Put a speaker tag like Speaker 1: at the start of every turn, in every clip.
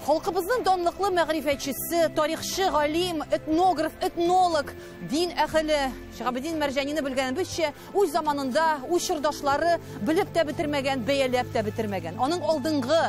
Speaker 1: Халкыбызның данлыклы мәгърифәтчесе, тарихчы, галим, этнограф, этнолог, дин әһеле Шиһабетдин Мәрҗанины белгәнебезчә, үз заманында, үз чордашлары белеп тә бетермәгән, бәяләп тә бетермәгән. Аның алдынгы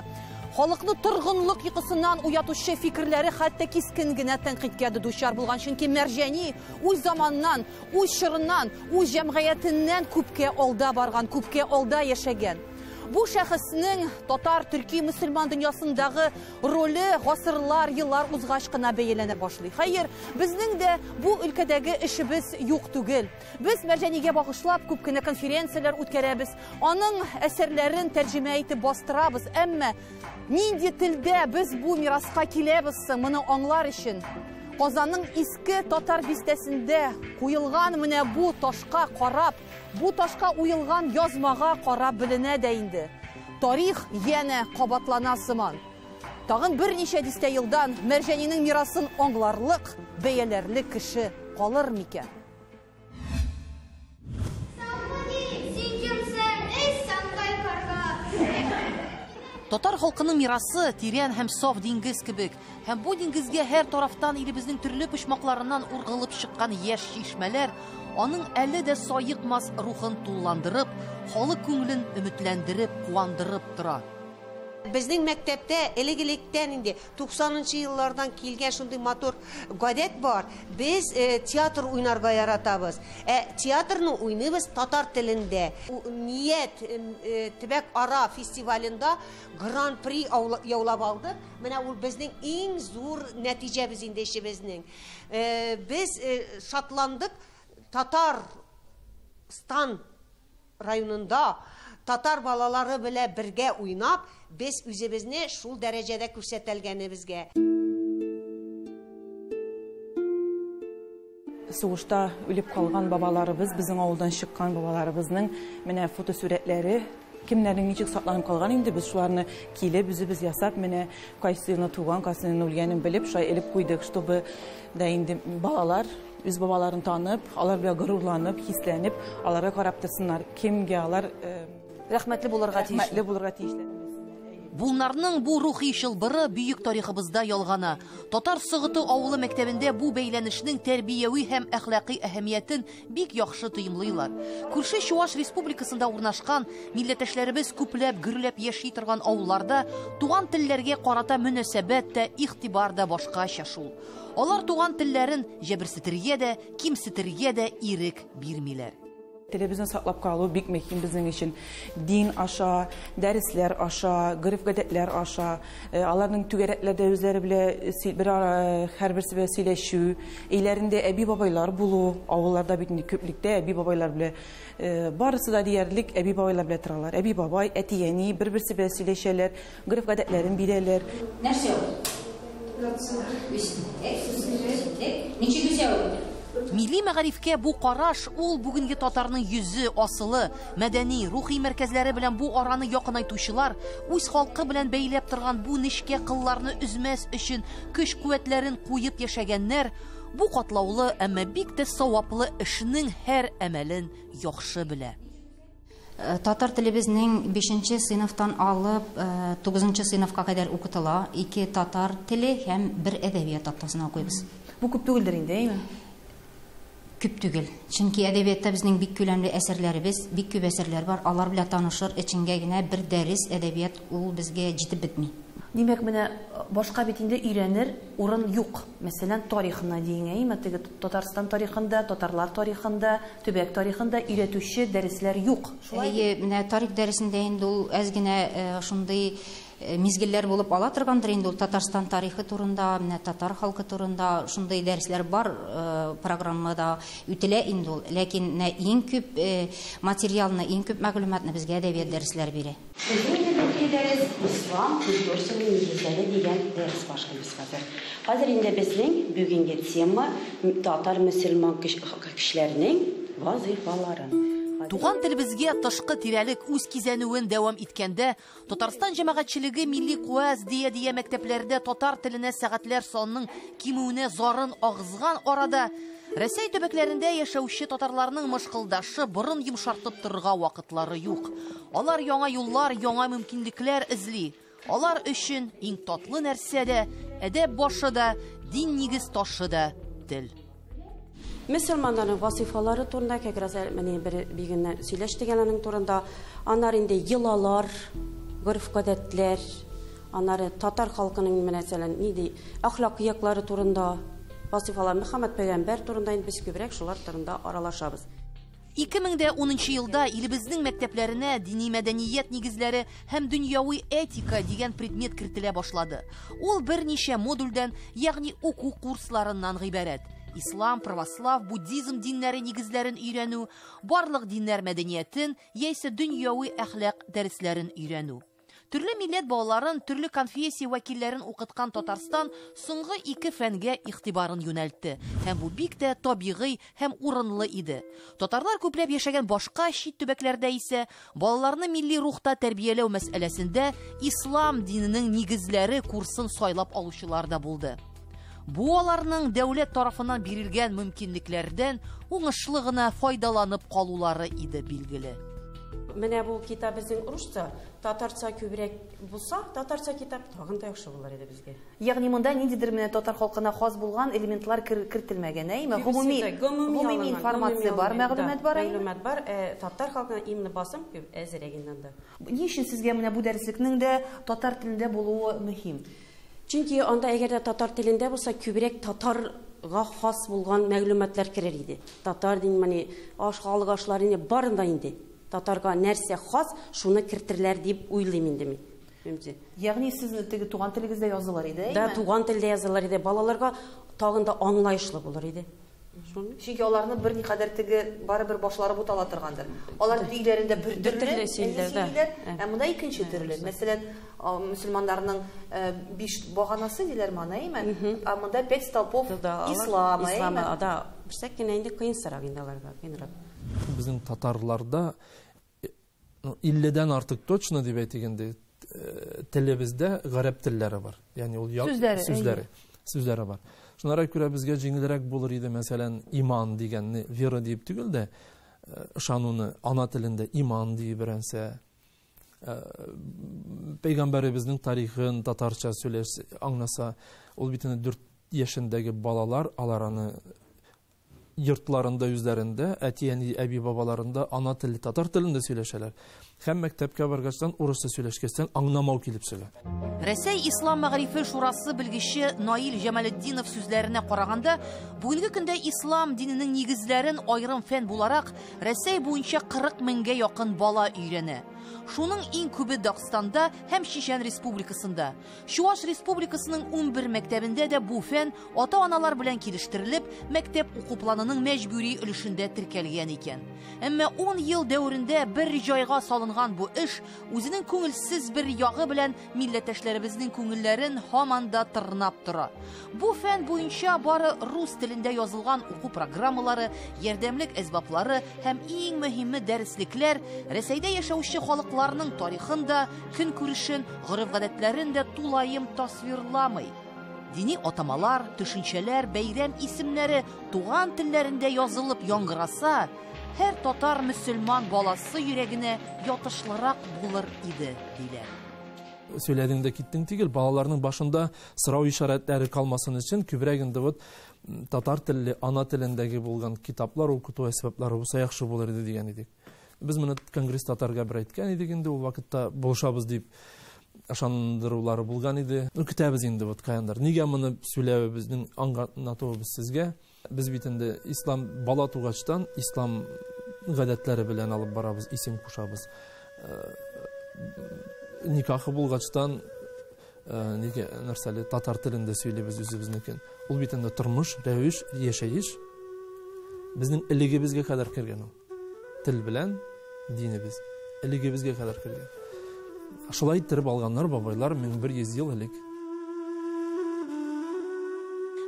Speaker 1: халыкны торгынлык йокысыннан уятучы фикерләре хәтта кискен генә тәнкыйтькә дә дучар булган, чөнки Мәрҗани үз заманыннан, үз чорыннан, үз җәмгыятеннән күпкә алда барган, күпкә алда яшәгән. Бу шәхеснең татар, төрки, мөселман дөньясындагы роле гасырлар, еллар узгач кына бәяләнә башлый. Хәер, безнең дә бу өлкәдәге эшебез юк түгел. Без Мәрҗанигә багышлап күп кенә конференцияләр үткәрәбез, аның әсәрләрен тәрҗемә итеп бастырабыз. Әмма нинди телдә без бу мираска киләбез соң, моны аңлар өчен Казанның иске татар бистәсендә куелган менә бу ташка карап, бу ташка уелган язмага карап беленә дә инде. Тарих янә кабатлана сыман. Тагын берничә дистә елдан Мәрҗанинең мирасын аңларлык, бәяләрлек кеше калыр микән? Татар халкының мирасы тирән һәм саф диңгез кебек. Һәм бу диңгезгә һәр тарафтан илебезнең төрле почмакларыннан ургылып чыккан яшь чишмәләр аның әле дә саекмас рухын тулыландырып, халык күңелен өметләндереп, куандырып тора.
Speaker 2: Безнең мәктәптә элек-электән инде 90нчы еллардан килгән шундый матур гадәт бар. Без театр уйнарга яратабыз. Ә театрны уйныйбыз татар телендә. Ният төбәк ара фестивалендә гран-при яулап алдык. Менә ул безнең иң зур нәтиҗәбез инде эшебезнең. Без шатландык Татарстан районында татар балалары белән бергә уйнап, без үзебезне шул дәрәҗәдә күрсәтелгәнебезгә.
Speaker 3: Сугышта үлеп калган бабаларыбыз, безнең авылдан чыккан бабаларыбызның менә фотосурәтләре, кемнәрнең ничек сакланып калган инде, без шуларны килеп, үзебез ясап, менә кайсы елны туган, кайсы елны үлгәнен белеп, шулай элеп куйдык, чтобы да инде балалар үз бабаларын танып, алар белән горурланып, хисләнеп, аларга карап торсыннар, кемгә алар
Speaker 1: рәхмәтле булырга тиеш.
Speaker 3: Рәхмәтле булырга тиешләр.
Speaker 1: Булнарның бу рухи чылбыры бөек тарихыбызда ялгана. Татар Согыты авылы мәктәбендә бу бәйләнешнең тәрбияви һәм әхлакый әһәмиятен бик яхшы тоемлыйлар. Күрше Чуаш республикасында урнашкан милләттәшләребез күпләп гөрләп яши торган авылларда туган телләргә карата мөнәсәбәт тә, игътибар да башкача шул. Алар туган телләрен җәберсетергә дә, кимсетергә дә ирек бирмиләр.
Speaker 3: Телебезне саклап калу бик мөһим безнең өчен. Дин аша, дәресләр аша, гореф-гадәтләр аша, аларның түгәрәкләрдә үзләре белән бер ара, һәрберсе белән сөйләшү, өйләрендә әби-бабайлар булу, авылларда бит инде күплектә әби-бабайлар белән, барысы да диярлек әби-бабайлар белән торалар. Әби-бабай, әти-әни бер-берсе белән сөйләшәләр, гореф-гадәтләрен бирәләр.
Speaker 4: Нәрсә ул? Үсемлек, ничек үсә ул?
Speaker 1: Милли мәгарифкә бу караш ул бүгенге татарның йөзе, асылы, мәдәни, рухи мәркәзләре белән бу араны якынайтучылар, үз халкы белән бәйләп торган бу нечкә кылларны өзмәс өчен көч-куәтләрен куеп яшәгәннәр, бу катлаулы, әмма бик тә саваплы эшнең һәр әмәлен яхшы белә.
Speaker 4: Татар телебезнең 5 сыйныфтан алып 9 сыйныфка кадәр укытыла. 2 татар теле һәм 1 әдәбият атнасына укыйбыз.
Speaker 3: Бу күп түгелдер инде, әйме?
Speaker 4: Күп түгел. Чөнки әдәбиятта безнең бик күләмле әсәрләребез, бик күп әсәрләр бар. Алар белән танышыр өченгә генә бер дәрес әдәбият ул безгә җитеп бетми.
Speaker 5: Димәк, менә башка бит инде өйрәнер урын юк. Мәсәлән, тарихына дигән, әйме, теге Татарстан тарихында, татарлар тарихында, төбәк тарихында өйрәтүче дәресләр юк. Шулай
Speaker 4: Әйе, менә тарих дәресендә инде ул әз генә шундый мизгелләр булып ала торгандыр инде ул Татарстан тарихы турында, менә татар халкы турында шундый дәресләр бар, программада үтелә инде ул. Ләкин менә иң күп материалны, иң күп мәгълүматны безгә әдәбият дәресләре бирә.
Speaker 6: Безнең бүгенге дәрес Ислам культурасының нигезләре дигән дәрес башлыйбыз хәзер. Хәзер инде безнең бүгенге тема татар мөселман кешеләренең вазифалары.
Speaker 1: Туган телебезгә тышкы тирәлек үз кизәнүен дәвам иткәндә, Татарстан җәмәгатьчелеге милли куәс дия-дия мәктәпләрдә татар теленә сәгатьләр санының кимүенә зарын агызган арада, Рәсәй төбәкләрендә яшәүче татарларның мышкылдашы борын йомшартып торырга вакытлары юк. Алар яңа юллар, яңа мөмкинлекләр эзли. Алар өчен иң татлы нәрсә дә, әдәп башы да, дин нигез ташы да тел.
Speaker 6: Мөселманнарның вазифалары турында как раз менә бер бигеннән сөйләштек аның турында. Аннары инде йолалар, гореф-гадәтләр, аннары татар халкының мәсәлән нинди әхлак яклары турында, вазифалар, Мөхәммәд пәйгамбәр турында инде без күбрәк шулар турында аралашабыз.
Speaker 1: 2010 елда илебезнең мәктәпләренә дини мәдәният нигезләре һәм дөньяви этика дигән предмет кертелә башлады. Ул берничә модульдән, ягъни уку курсларыннан гыйбарәт. Ислам, православ, буддизм диннәре нигезләрен өйрәнү, барлык диннәр мәдәниятен яисә дөньяви әхлак дәресләрен өйрәнү. Төрле милләт балаларын, төрле конфессия вәкилләрен укыткан Татарстан соңгы ике фәнгә игътибарын юнәлтте. Һәм бу бик тә табигый һәм урынлы иде. Татарлар күпләп яшәгән башка чит төбәкләрдә исә балаларны милли рухта тәрбияләү мәсьәләсендә ислам диненең нигезләре курсын сайлап алучылар да булды. Бу аларның дәүләт тарафыннан бирелгән мөмкинлекләрдән уңышлы гына файдаланып калулары иде билгеле.
Speaker 6: Менә бу китап безнең русча, татарча күбрәк булса, татарча китап тагын да яхшы булыр иде безгә.
Speaker 5: Ягъни монда ниндидер менә татар халкына хас булган элементлар кертелмәгән, әйме? Гомуми информация бар, мәгълүмат бар, әйме?
Speaker 6: Мәгълүмат бар, татар халкына именно басым күп әзерәк инде анда.
Speaker 5: Ни өчен сезгә менә бу дәреслекнең дә татар телендә булуы мөһим?
Speaker 6: Чөнки анда әгәр дә татар телендә булса, күбрәк татарга хас булган мәгълүматлар керер иде. Татар дин, менә аш халык ашлары инде барында инде. Татарга нәрсә хас, шуны кертерләр дип уйлыйм инде мин. Минемчә.
Speaker 5: Ягъни сез теге туган телегездә язылыр иде, әйме?
Speaker 6: Да, туган телдә язылыр иде. Балаларга тагын да аңлаешлы булыр иде. Шуны.
Speaker 5: Чөнки аларны берникадәр теге барыбер башлары бутала торгандыр. Алар өйләрендә бер төрле сөйлиләр, ә монда икенче төрле. Мәсәлән, мөселманнарның 5 баганасы диләр моны, әйме? Ә монда 5 столпов ислама, әйме?
Speaker 6: Да, берсәк кенә инде кыенсырак инде аларга, кыенрак.
Speaker 7: Безнең татарларда 50-дән артык точно дип әйтик инде, телебездә гарәп телләре бар. Ягъни ул сүзләре бар. Шунара күрә безгә җиңелрәк булыр иде, мәсәлән, иман дигәнне вера дип түгел дә, ышануны ана телендә иман дип берәнсә, пәйгамбәребезнең тарихын татарча сөйләш аңласа, ул бит инде 4 яшендәге балалар, алар аны йортларында үзләрендә, әти-әни, әби-бабаларында ана теле татар телендә сөйләшәләр. Һәм мәктәпкә баргачтан урысча сөйләшкәчтән аңламау килеп чыга.
Speaker 1: Рәсәй Ислам мәгарифе шурасы белгече Наил Җамалетдинов сүзләренә караганда, бүгенге көндә ислам диненең нигезләрен аерым фән буларак Рәсәй буенча 40 меңгә якын бала өйрәнә. Шуның иң күбе Дагстанда һәм Чечен Республикасында. Чуаш Республикасының 11 мәктәбендә дә бу фән ата-аналар белән килештерелеп, мәктәп уку планының мәҗбүри өлешендә теркәлгән икән. Әмма 10 ел дәверендә бер җайга салынган бу эш үзенең күңелсез бер ягы белән милләттәшләребезнең күңелләрен һаман да тырнап тора. Бу фән буенча бары рус телендә язылган уку программалары, ярдәмлек әсбаплары һәм иң мөһиме дәреслекләр Рәсәйдә яшәүче халыкларның тарихын да, көнкүрешен, гореф-гадәтләрен дә тулаем тасвирламый. Дини атамалар, төшенчәләр, бәйрәм исемнәре туган телләрендә язылып яңгыраса, һәр татар мөселман баласы йөрәгенә ятышлырак булыр иде, диләр.
Speaker 7: Сөйләдең дә киттең түгел, балаларның башында сорау ишарәтләре калмасын өчен күбрәк инде вот татар телле, ана телендәге булган китаплар укыту әсбаплары булса яхшы булыр иде дигән идек. Без моны Конгресс татарга бер әйткән идек инде, ул вакытта булышабыз дип ышандырулары булган иде. Көтәбез инде вот каяндыр. Нигә моны сөйләвебезнең аңлатуыбыз сезгә? Без бит инде ислам бала тугачтан ислам гадәтләре белән алып барабыз, исем кушабыз. Никахы булгачтан нигә нәрсәле татар телендә сөйлибез үзебезнекен. Ул бит инде тормыш, рәвеш, яшәеш безнең элегебезгә кадәр кергән ул. Тел белән динебез элегебезгә кадәр кергән. Шулай иттереп алганнар бабайлар 1100 ел элек.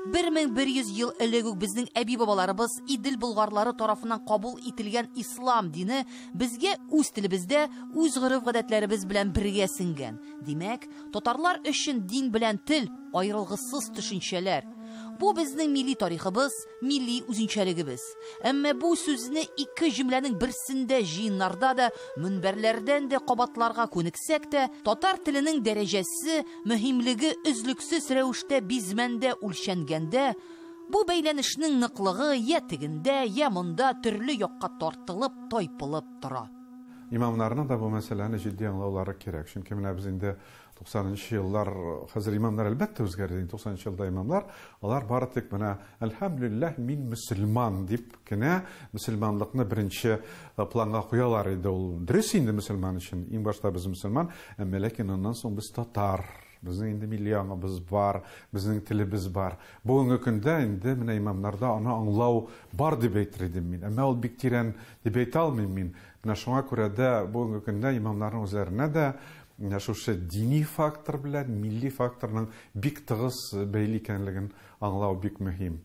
Speaker 1: 1100 ел элек үк безнең әби-бабаларыбыз Идел болгарлары тарафыннан кабул ителгән ислам дине безгә үз телебездә, үз гореф-гадәтләребез белән бергә сеңгән. Димәк, татарлар өчен дин белән тел аерылгысыз төшенчәләр. Бу безнең милли тарихыбыз, милли үзенчәлегебез. Әмма бу сүзне ике җөмләнең берсендә җыеннарда да, мөнбәрләрдән дә кабатларга күнексәк тә, татар теленең дәрәҗәсе, мөһимлеге өзлексез рәвештә бизмәндә үлчәнгәндә, бу бәйләнешнең ныклыгы я тегендә, я монда төрле якка тартылып, тайпылып тора.
Speaker 8: Имамнарның да бу мәсьәләне җитди аңлаулары кирәк. Чөнки менә без инде 90нчы еллар, хәзер имамнар әлбәттә үзгәрде. 90нчы елда имамнар, алар бары тик менә әлхәмдүлилләһ, мин мөселман дип кенә мөселманлыкны беренче планга куялар иде. Ул дөрес инде мөселман өчен. Иң башта без мөселман, әмма ләкин аннан соң без татар. Безнең инде милли аңыбыз бар, безнең телебез бар. Бүгенге көндә инде менә имамнарда аны аңлау бар дип әйтер идем мин. Әмма ул бик тирән дип әйтә алмыйм мин. Менә шуңа күрә дә бүгенге көндә имамнарның үзләренә дә менә шушы дини фактор белән милли факторның бик тыгыз бәйле икәнлеген аңлау бик мөһим.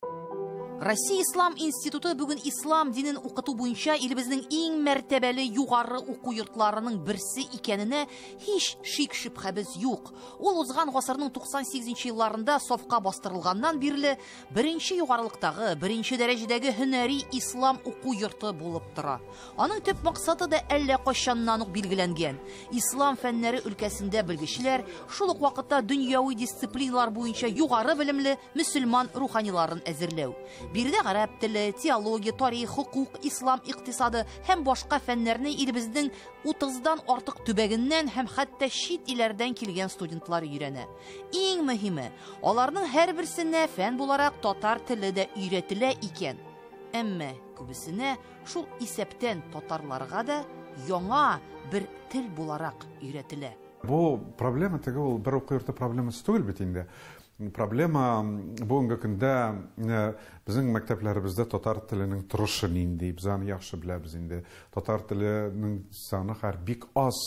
Speaker 1: Россия Ислам институты бүген ислам динен укыту буенча илебезнең иң мәртәбәле югары уку йортларының берсе икәненә һич шик-шөбһәбез юк. Ул узган гасырның 98 елларында сафка бастырылганнан бирле беренче югарылыктагы, беренче дәрәҗәдәге һөнәри ислам уку йорты булып тора. Аның төп максаты да әллә кайчаннан ук билгеләнгән. Ислам фәннәре өлкәсендә белгечләр, шул ук вакытта дөньяви дисциплиналар буенча югары белемле мөселман руханиларын әзерләү. Биредә гарәп теле, теология, тарих, хукук, ислам икътисады һәм башка фәннәрне илебезнең 30-дан артык төбәгеннән һәм хәтта чит илләрдән килгән студентлар өйрәнә. Иң мөһиме, аларның һәрберсенә фән буларак татар теле дә өйрәтелә икән. Әмма күбесенә шул исәптән татарларга да яңа бер тел буларак өйрәтелә.
Speaker 8: Бу проблема теге ул бер уку йорты проблемасы түгел бит инде. Проблема бүгенге көндә безнең мәктәпләребездә татар теленең торышы нинди, без аны яхшы беләбез инде. Татар теленең саны хәзер бик аз.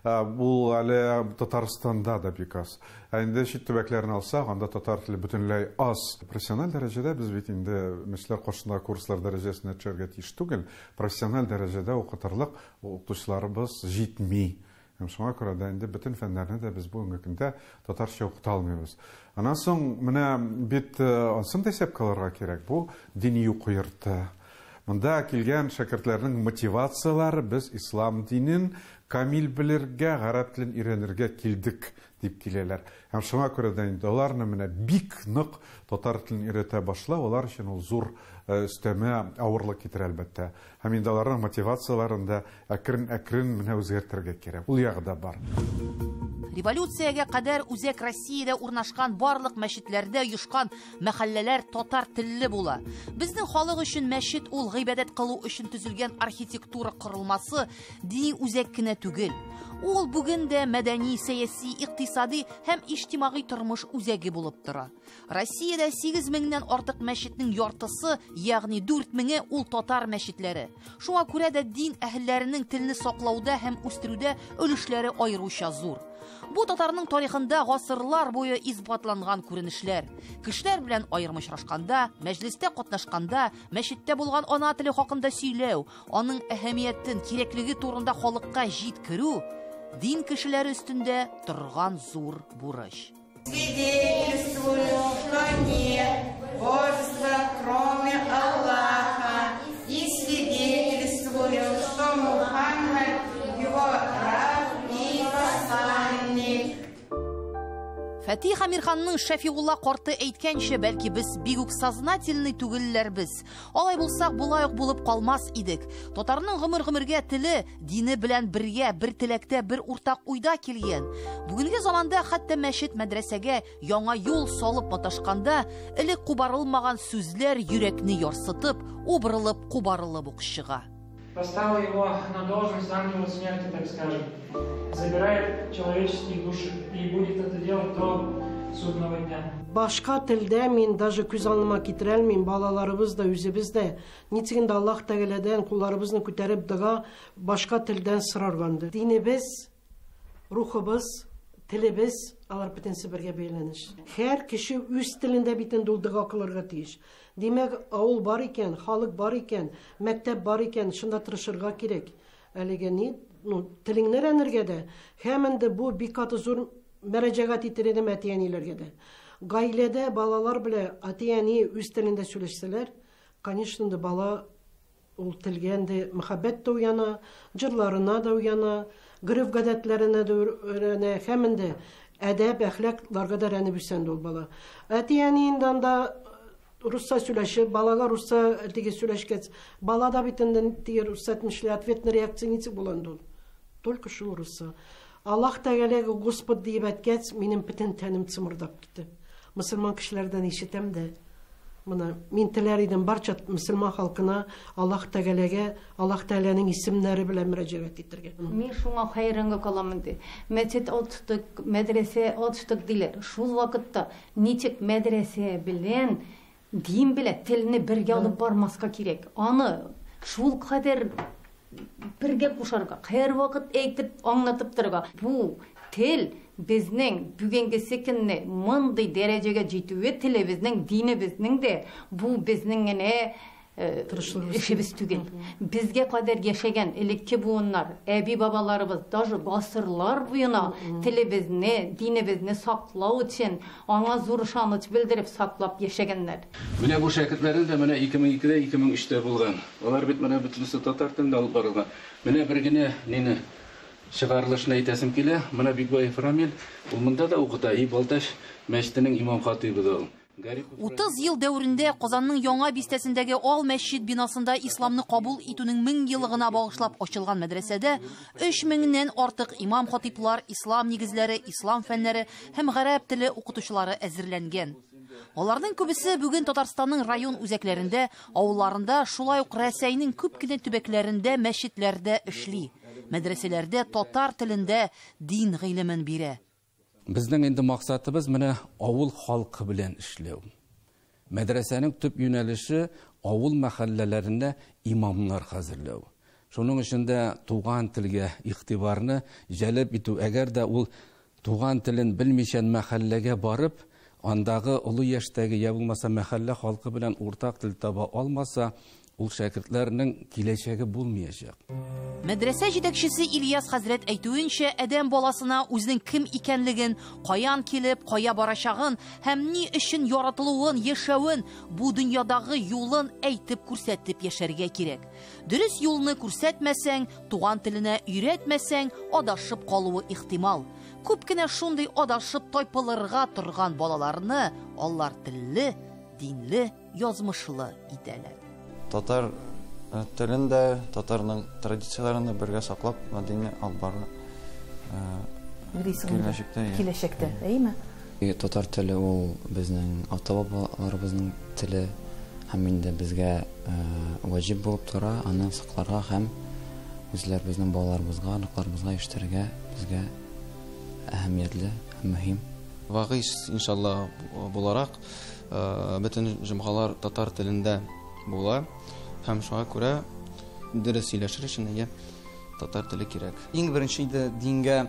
Speaker 8: Ул әле Татарстанда да бик аз. Ә инде чит төбәкләрне алсак, анда татар теле бөтенләй аз. Профессиональ дәрәҗәдә без бит инде мәчетләр каршындагы курслар дәрәҗәсенә төшәргә тиеш түгел. Профессиональ дәрәҗәдә укытырлык укытучыларыбыз җитми. Һәм шуңа күрә дә инде бөтен фәннәрне дә без бүгенге көндә татарча укыта алмыйбыз. Аннан соң менә бит ансын да исәпкә алырга кирәк. Бу дини уку йорты. Монда килгән шәкертләрнең мотивацияләре без ислам динен камил белергә, гарәп телен өйрәнергә килдек дип киләләр. Һәм шуңа күрә дә инде аларны менә бик нык татар телен өйрәтә башлау, алар өчен ул зур өстәмә авырлык китерә әлбәттә. Һәм инде аларның мотивацияләрен дә әкрен-әкрен менә үзгәртергә кирәк. Ул ягы да бар.
Speaker 1: Революциягә кадәр Үзәк Россиядә урнашкан барлык мәчетләрдә оешкан мәхәлләләр татар телле була. Безнең халык өчен мәчет ул гыйбадәт кылу өчен төзелгән архитектура корылмасы, дини үзәк кенә түгел. Ул бүген дә мәдәни, сәяси, икътисади һәм иҗтимагый тормыш үзәге булып тора. Россиядә 8000-нән артык мәчетнең яртысы, ягъни 4000-е ул татар мәчетләре. Шуңа күрә дә дин әһелләренең телне саклауда һәм үстерүдә өлешләре аеруча зур. Бу татарның тарихында гасырлар буе исбатланган күренешләр. Кешеләр белән аерым очрашканда, мәҗлестә катнашканда, мәчеттә булган ана теле хакында сөйләү, аның әһәмиятен, кирәклеге турында халыкка җиткерү дин кешеләре өстендә торган зур бурыч.
Speaker 9: Свидетельствую, что нет божества, кроме Аллаха, и свидетельствую, что Мухаммад его раб и посланник.
Speaker 1: Фатих Әмирханның Шәфигулла карты әйткәнчә, бәлки без бик үк сознательный түгелләрбез. Алай булсак, болай ук булып калмас идек. Татарның гомер-гомергә теле, дине белән бергә, бер теләктә, бер уртак уйда килгән. Бүгенге заманда хәтта мәчет, мәдрәсәгә яңа юл салып маташканда, элек кубарылмаган сүзләр йөрәкне ярсытып, убырылып, кубарылып ук чыга.
Speaker 10: Поставил его на должность ангела смерти, так скажем. Забирает человеческие души и будет это делать до судного дня.
Speaker 11: Башка телдә мин даже күз алдыма китерә алмыйм, балаларыбыз да, үзебез дә. Ничек инде Аллаһ Тәгаләдән кулларыбызны күтәреп дога башка телдән сорарганды. Динебез, рухыбыз, телебез, алар бөтенесе бергә бәйләнеш. Һәр кеше үз телендә бит инде ул дога кылырга тиеш. Димәк, авыл бар икән, халык бар икән, мәктәп бар икән, шунда тырышырга кирәк. Әлеге ни, ну, телеңне өйрәнергә дә, һәм инде бу бик каты зур мөрәҗәгать итер идем әти-әниләргә дә. Гаиләдә балалар белән әти-әни үз телендә сөйләшсәләр, конечно, инде бала ул телгә инде мәхәббәт тә уяна, җырларына да уяна, гореф-гадәтләренә дә өйрәнә һәм инде әдәп, әхлакларга да өйрәнеп үсә инде ул бала. Әти-әни инде анда русча сөйләшеп, балага русча теге сөйләшкәч, бала да бит инде теге русча әйтмешли, ответный реакция ничек була инде ул? Только шул русча. Аллаһ Тәгаләгә Господь диеп әйткәч, минем бөтен тәнем цымырдап китте. Мөселман кешеләрдән ишетәм дә. Моны мин теләр идем барча мөселман халкына Аллаһ Тәгаләгә, Аллаһ Тәгаләнең исемнәре белән мөрәҗәгать итәргә.
Speaker 12: Мин шуңа хәйранга калам инде. Мәчет ачтык, мәдрәсә ачтык диләр. Шул вакытта ничек мәдрәсә белән дин белән телне бергә алып бармаска кирәк? Аны шул кадәр бергә кушарга, һәрвакыт әйтеп, аңлатып торырга. Бу тел безнең бүгенгесе көнне мондый дәрәҗәгә җитүе телебезнең, динебезнең дә бу безнең генә эшебез түгел. Безгә кадәр яшәгән элекке буыннар, әби-бабаларыбыз даже гасырлар буена телебезне, динебезне саклау өчен аңа зур ышаныч белдереп саклап яшәгәннәр.
Speaker 13: Менә бу шәкертләрне дә менә 2002-дә, 2003-тә булган. Алар бит менә бөтенесе татар телендә алып барылган. Менә бер генә нине чыгарылышны әйтәсем килә. Менә Бикбаев Рамил, ул монда да укыта, и Балтач мәчетенең имам хатыйбы да ул.
Speaker 1: 30 ел дәверендә Казанның яңа бистәсендәге Ал мәчет бинасында исламны кабул итүнең 1000 еллыгына багышлап ачылган мәдрәсәдә 3000-нән артык имам хатыйплар, ислам нигезләре, ислам фәннәре һәм гарәп теле укытучылары әзерләнгән. Аларның күбесе бүген Татарстанның район үзәкләрендә, авылларында, шулай ук Рәсәйнең күп кенә төбәкләрендә мәчетләрдә эшли. Мәдрәсәләрдә татар телендә дин гыйлемен бирә.
Speaker 13: Безнең инде максатыбыз менә авыл халкы белән эшләү. Мәдрәсәнең төп юнәлеше авыл мәхәлләләрендә имамнар хәзерләү. Шуның өчен дә туган телгә игътибарны җәлеп итү, әгәр дә ул туган телен белмичә мәхәлләгә барып, андагы олы яшьтәге я булмаса мәхәллә халкы белән уртак тел таба алмаса, ул шәкертләрнең киләчәге булмаячак.
Speaker 1: Мәдрәсә җитәкчесе Ильяс хәзрәт әйтүенчә, адәм баласына үзенең кем икәнлеген, каян килеп, кая барачагын һәм ни өчен яратылуын, яшәвен, бу дөньядагы юлын әйтеп күрсәтеп яшәргә кирәк. Дөрес юлны күрсәтмәсәң, туган теленә өйрәтмәсәң, адашып калуы ихтимал. Күп кенә шундый адашып тайпылырга торган балаларны алар телле, динле, язмышлы итәләр.
Speaker 14: Татар телен дә, татарның традицияләрен дә бергә саклап, динне алып бару киләчәктә.
Speaker 5: Киләчәктә, әйме?
Speaker 14: Татар теле ул безнең ата-бабаларыбызның теле һәм инде безгә ваҗиб булып тора, аны сакларга һәм үзләребезнең балаларыбызга, оныкларыбызга ишетергә безгә әһәмиятле һәм мөһим.
Speaker 15: Вагыйз, иншалла, буларак, бөтен җомгалар татар телендә була һәм шуңа күрә дөрес сөйләшер өчен әйе татар теле кирәк.
Speaker 16: Иң беренче инде дингә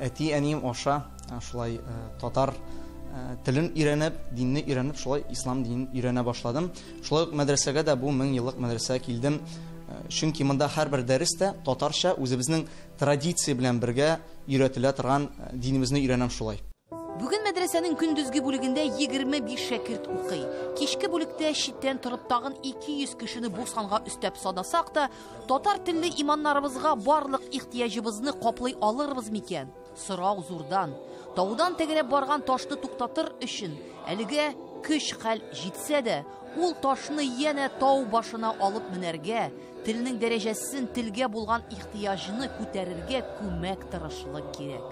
Speaker 16: әти-әнием аша шулай татар телен өйрәнеп, динне өйрәнеп, шулай ислам динен өйрәнә башладым. Шулай ук мәдрәсәгә дә бу 1000 еллык мәдрәсәгә килдем. Чөнки монда һәрбер дәрестә татарча үзебезнең традиция белән бергә өйрәтелә торган динебезне өйрәнәм шулай.
Speaker 1: Бүген мәдрәсәнең көндезге бүлегендә 25 шәкерт укый. Кичке бүлектә читтән торып тагын 200 кешене бу санга өстәп санасак та, татар телле иманнарыбызга барлык ихтыяҗыбызны каплый алырбыз микән? Сорау зурдан. Таудан тәгәрәп барган ташны туктатыр өчен әлегә көч хәл җитсә дә, ул ташны янә тау башына алып менәргә, телнең дәрәҗәсен, телгә булган ихтыяҗны күтәрергә күмәк тырышлык кирәк.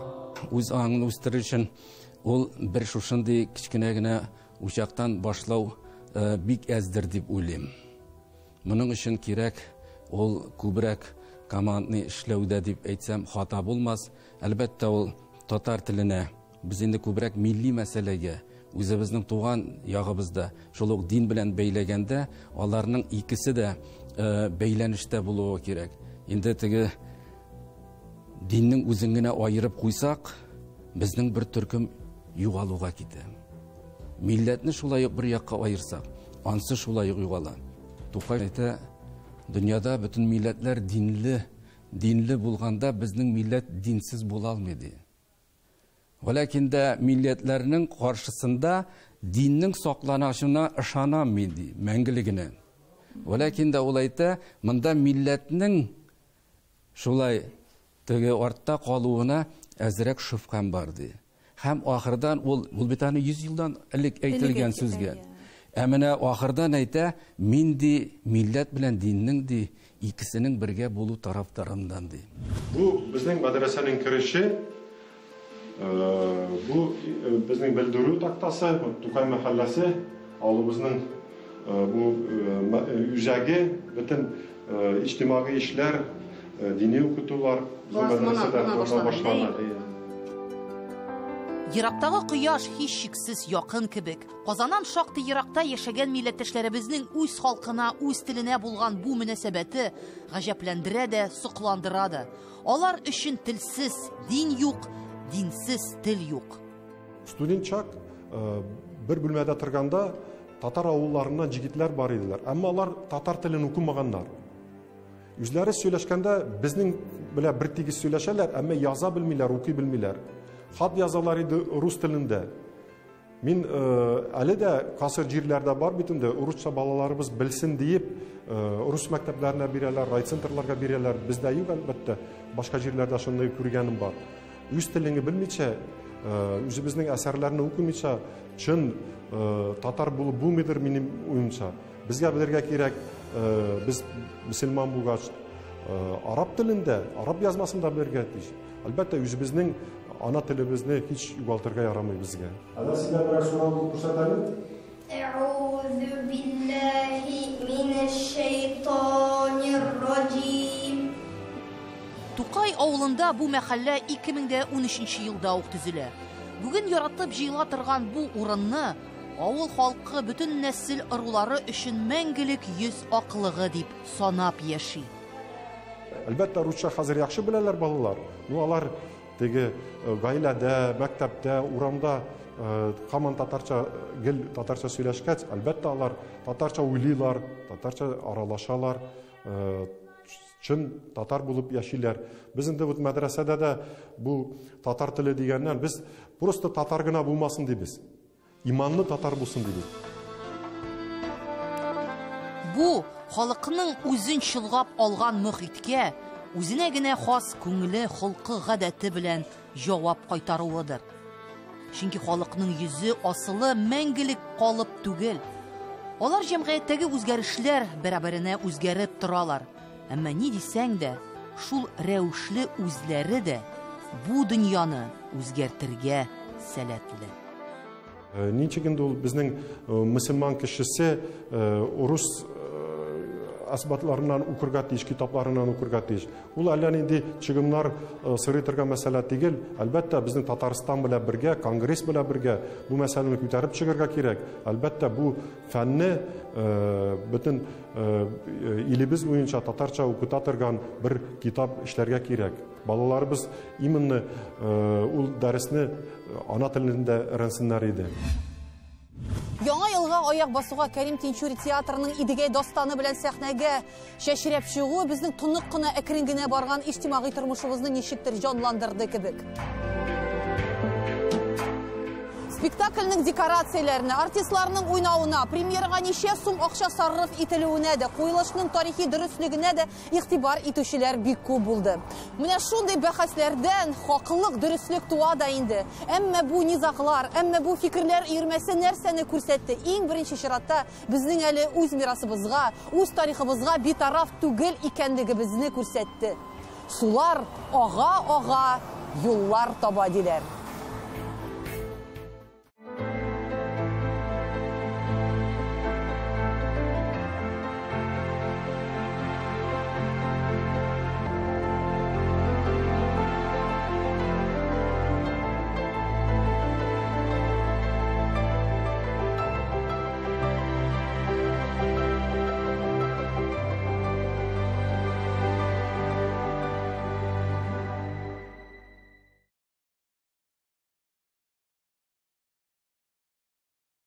Speaker 13: Үз аңын үстерер өчен ул бер шушындый кечкенә генә учактан башлау бик әздер дип уйлыйм. Моның өчен кирәк ул күбрәк командный эшләүдә дип әйтсәм хата булмас. Әлбәттә, ул татар теленә, без инде күбрәк милли мәсьәләгә, үзебезнең туган ягыбызда шул ук дин белән бәйләгәндә, аларның икесе дә бәйләнештә булуы кирәк. Инде теге диннең үзен генә аерып куйсак, безнең бер төркем югалуга китә. Милләтне шулай ук бер якка аерсак, ансы шулай ук югала. Тукай әйтә, дөньяда бөтен милләтләр динле, динле булганда безнең милләт динсез була алмый ди. Вәләкин дә милләтләрнең каршысында диннең сакланышына ышанам мин, ди, мәңгелегенә. Вәләкин дә ул әйтә, монда милләтнең шулай теге артта калуына әзрәк шөбһәм бар, ди. Һәм ахырдан ул, ул бит аны 100 елдан элек әйтелгән сүзгә. Ә менә ахырдан әйтә, мин, ди, милләт белән диннең, ди, икесенең бергә булу тарафдарыннан, ди.
Speaker 17: Бу безнең мәдрәсәнең кереше, бу безнең белдерү тактасы, Тукай мәхәлләсе, авылыбызның бу үзәге, бөтен иҗтимагый эшләр, дини укытулар безнең мәдрәсәдә башлана.
Speaker 1: Ерактагы кояш һичшиксез якын кебек. Казаннан шактый еракта яшәгән милләттәшләребезнең үз халкына, үз теленә булган бу мөнәсәбәте гаҗәпләндерә дә, сокландыра да. Алар өчен телсез дин юк, динсез тел юк.
Speaker 17: Студент чак бер бүлмәдә торганда татар авылларыннан җегетләр бар иделәр. Әмма алар татар телен укымаганнар. Үзләре сөйләшкәндә безнең белән бер тигез сөйләшәләр, әмма яза белмиләр, укый белмиләр. Хат язалар иде рус телендә. Мин әле дә касыр җирләрдә бар бит инде, русча балаларыбыз белсен диеп, рус мәктәпләренә бирәләр, райцентрларга бирәләр. Бездә юк, әлбәттә, башка җирләрдә шундый күргәнем бар. Үз телеңне белмичә, үзебезнең әсәрләрне укымыйча, чын татар булып булмыйдыр минем уемча. Безгә белергә кирәк, без мөселман булгач, араб телендә, араб язмасын да белергә тиеш. Әлбәттә, үзебезнең ана телебезне һич югалтырга ярамый безгә. Әгәр сезгә берәр сорау күрсәт әле.
Speaker 18: Әгъузу биллаһи минәш-шәйтанир раҗим.
Speaker 1: Тукай авылында бу мәхәллә 2013 елда ук төзелә. Бүген яратып җыела торган бу урынны авыл халкы бөтен нәсел ырулары өчен мәңгелек йөз аклыгы дип санап яши.
Speaker 17: Әлбәттә, русча хәзер яхшы беләләр балалар. Ну, алар теге гаиләдә, мәктәптә, урамда һаман татарча, гел татарча сөйләшкәч, әлбәттә, алар татарча уйлыйлар, татарча аралашалар, чын татар булып яшиләр. Без инде вот мәдрәсәдә дә бу татар теле дигәннән без просто татар гына булмасын дибез. Иманлы татар булсын дибез.
Speaker 1: Бу халыкның үзен чолгап алган мөхиткә үзенә генә хас күңеле, холкы, гадәте белән җавап кайтаруыдыр. Чөнки халыкның йөзе асылы мәңгелек калып түгел. Алар җәмгыятьтәге үзгәрешләр бәрабәренә үзгәреп торалар. Әмма ни дисәң дә, шул рәвешле үзләре дә бу дөньяны үзгәртергә сәләтле.
Speaker 17: Ничек инде ул безнең мөселман кешесе рус әсбатларыннан укырга тиеш, китапларыннан укырга тиеш. Ул әллә нинди чыгымнар сорый торган мәсьәлә түгел. Әлбәттә, безнең Татарстан белән бергә, Конгресс белән бергә бу мәсьәләне күтәреп чыгарга кирәк. Әлбәттә, бу фәнне бөтен илебез буенча татарча укыта торган бер китап эшләргә кирәк. Балаларыбыз именно ул дәресне ана телендә өйрәнсеннәр иде.
Speaker 1: Яңа елга аяк басуга Кәрим Тинчурин театрының Идегәй дастаны белән сәхнәгә чәчрәп чыгуы безнең тонык кына, әкрен генә барган иҗтимагый тормышыбызны ничектер җанландырды кебек. Спектакльнең декорацияләренә, артистларның уйнавына, премьерага ничә сум акча сарыф ителүенә дә, куелышның тарихи дөреслегенә дә игътибар итүчеләр бик күп булды. Менә шундый бәхәсләрдән хаклык, дөреслек туа да инде. Әмма бу низаглар, әмма бу фикерләр өермәсе нәрсәне күрсәтте? Иң беренче чиратта безнең әле үз мирасыбызга, үз тарихыбызга битараф түгел икәнлегебезне күрсәтте. Сулар ага-ага юллар таба диләр.